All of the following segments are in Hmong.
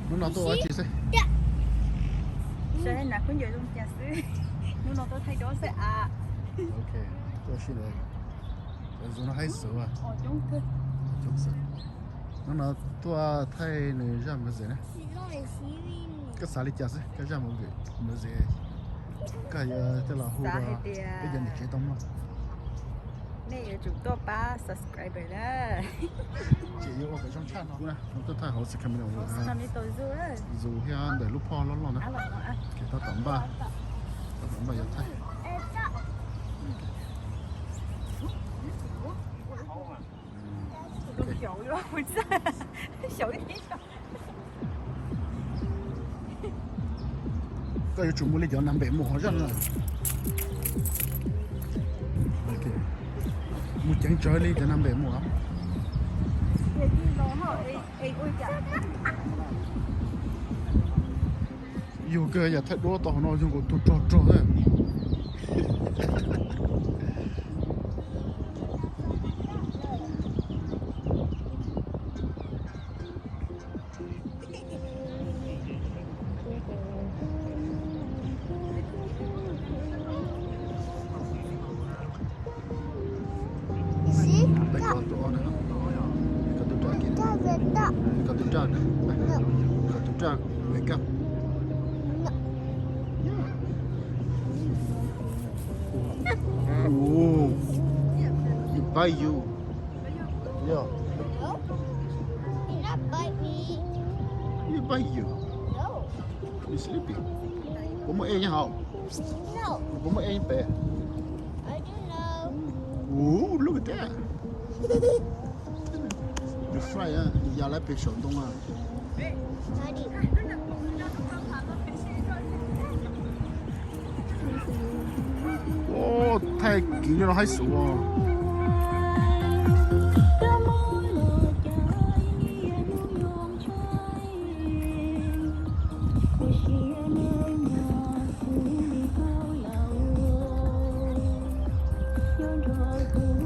Hnub no tuaj ua dab tsi xwb? Saib nav khaub ncaws zoo cas xwb. Hnub no tuaj thaij duab xwb a. Ok, tuaj si lawm. Cov zoo no haib xwb. Coob xwb. Hnub no tuaj thaij nws zaj movie na. Koj xav li cas xwb koj zaj movie? Koj yuav coj los hu rau peb cov niam tsev tau mloog. Nej yuav tsum tuaj pab subscribe na. Ces yuav ua kom zoo tshaj no na, tuaj thaij hauv Sacramento. Zoo thiab ntawm lub phoj loj loj na. Ces tab tom npaj, tab tom npaj yuav thaij. Koj yuav tsum muaj li cov nas npem mus hauv zaj no. Mus ceev tsawv li cov nas npem mus. Yug kawg yam thaij duab tau hauv no yug nkaus tug rog rog. Tus raj, tus raj, wake up. Ooh, it bite you. Yeah. No, it not bite me. It bite you. No. You sleepy. Puas muaj ej nyob hauv? No. Puas muaj ej nyob pem? I don't know. Ooh, look at that. Nws fly, nws ya lawm pem saum ntoo. Thaij kiv no haib xwb os.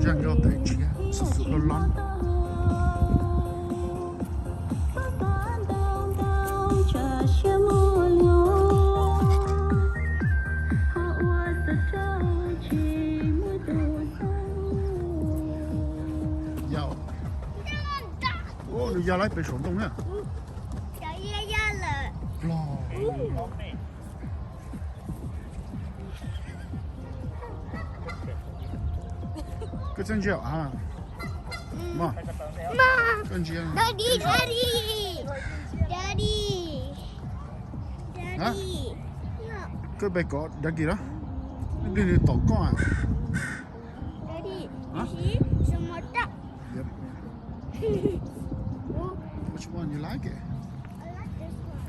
Zaj nkauj tawm tshiab xub xub loj loj. Yau. Nws ya lawm pem saum ntoo na. Plog. Koj txawj ntsia a? Koj ntsia. Daddy, daddy, daddy, daddy. Koj pes kov daddy los? Daddy tom koj a. Daddy, daddy. Yep. Which one you like it? I like this one.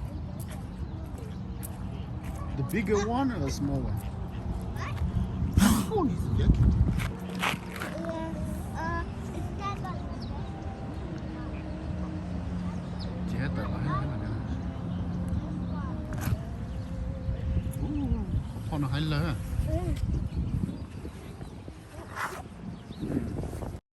The bigger one or the small one? What? Oh, he's yucky. Yeah, uh, it's that one. Ces tawm los. Phoj no haib lawm. Mm.